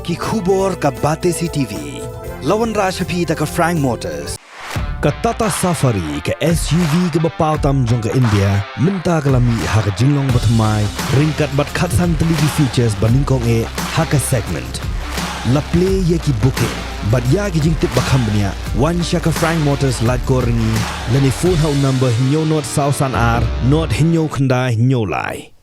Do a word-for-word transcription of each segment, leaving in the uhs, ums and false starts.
Ki khubor ka Batesi T V. La wanrah sha phi da ka Frank Motors. Ka Tata Safari, ka S U V kaba paw tam jong ka India, mynta ka la mih ha ka jinglong bathymmai, ryngkat bad khatsan tylli ki features ba nyngkong eh ha ka segment. La plie ïa ki booking bad ïa ki jingtip ba kham bniah, wan sha ka Frank Motors Laitkor Ryngi, lane phone ha u number hynñiew nod saw san ar nod hynñiew khyndai hynñiew lai.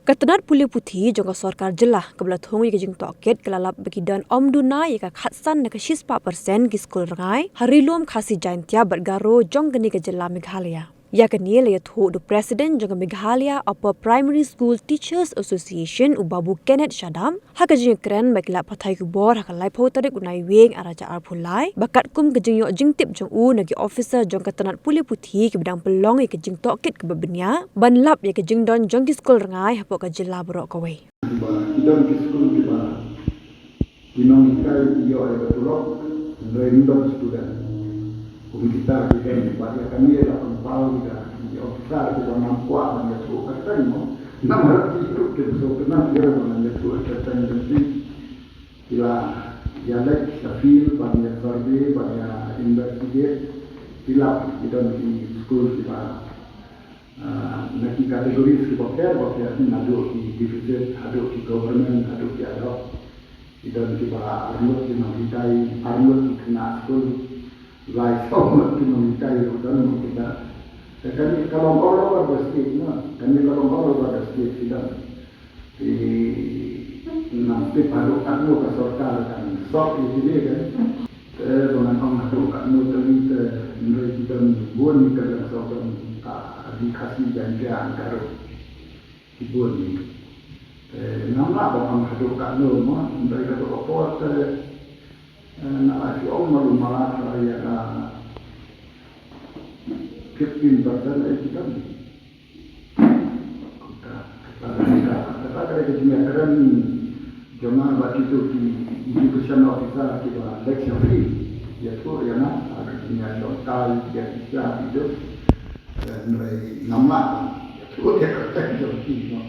Ka tnat pule puthi jong ka sorkar jylla kaba la thung ïa ka jingtohkit ka la lap ba ki don ym duna ïa ka khatsan na ka shispah percent ki skul rngai ha Ri-lum Khasi Jaiñtia bad Garo jong kane ka jylla Meghalaya. Ïa kane la ïathuh da u President jong ka Meghalaya Upper Primary School Teachers Association, u Babu Kenneth Shadap, ha ka jingïakren bad ki lad pathai khubor ha ka laiphew tarik u Naiwieng ar hajar arphew lai, ba katkum ka jingïoh jingtip jong u na ki officer jong ka tnat pule puthi kiba dang pynlong ïa ka jingtohkit kaba bniah ban lap ïa ka jingdon jong ki skul rngai hapoh ka jylla baroh kawei. Ba ki don ki skul kiba ki nonghikai ki ïoh ïa ka tulop, hynrei ym don student. Kum kita ki don, bad ïa kane la pynpaw ïa ki officer kiba ngam kwah ban ïathuh kyrteng mo. Namar ki tuh ki sngewtynnat ïa ban ïathuh kyrteng jong ki. Ki la ïaleit sha field ban ïa survey, ban ïa investigate. Ki lap ki don ki skul kiba, ah, na ki categories kiba pher bapher, naduh ki deficit haduh ki government haduh ki ad hoc. Ki don kiba arngut ki nonghikai, arngut ki khynnah skul, lai saw ngut ki nonghikai ruh don mo kita. Te kane ka long all over the state, no? Kane ka long all over the state ki don. Te ngam tip haduh katno ka sorkar kan sort ïa kine kan. Te ba ngan ong haduh katno tylli te, hynrei ki don bun ki, ka dang sort don, ah, Ri Khasi Jaiñtia, Garo. Ki bun. Te ngam lah ban ong haduh katno mo, hynrei kato ka por te, eh, nga la shu ong malu mala tharai ïa ka fifteen percent eh ki don. Kata, kata, kata, kata ka dei ka jingïakren jong nga bad kito ki education officer kiba leit sha field. Ïathuh ïa nga, ka jingïashongkai, ïa ki sha, ïa ki sha. Hynrei ngam lah ban ïathuh ïa ka kyrteng jong ki, no.